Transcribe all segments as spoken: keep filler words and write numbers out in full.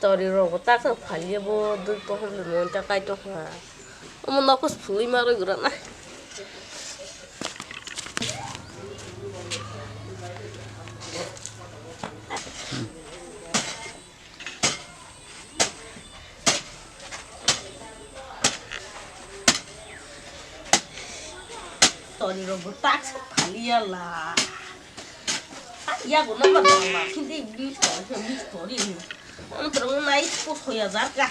Tori rok bo tak tak phaliya bo dui pohor ni monta kai tong kha. Omo nokos phulwi ma roi gra na. Tori rok bo tak sa phaliya la. Yago no ma dala kindi misto misto ri. Ang terong nai po soya jar ka.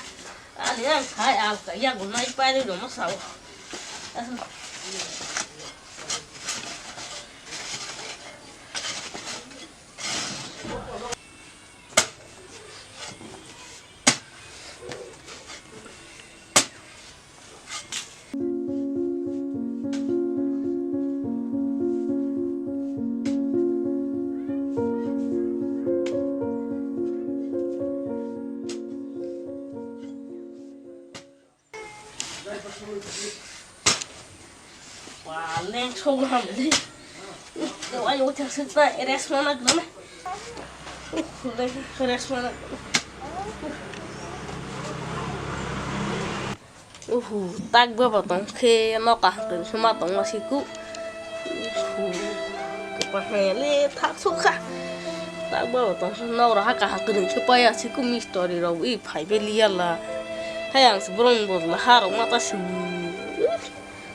Ani ang khai al ka yago nai pai ri no ma sao. Paleng song ham de. Wai uthak sik ta eres mana gana. Eres mana. Uhu, tak baba tong khe no kaham khe ma tong ma siku. Uhu, kapang le thak sukha. Tak baba tong nok raha kaham khe paya siku mistori rok i phai be liya la. Hai ang se borong bol la ha rok ma ta si.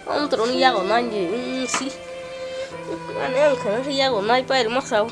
Ang toro ni yago nai je si. Ani ang khana se yago nai pai ma sao.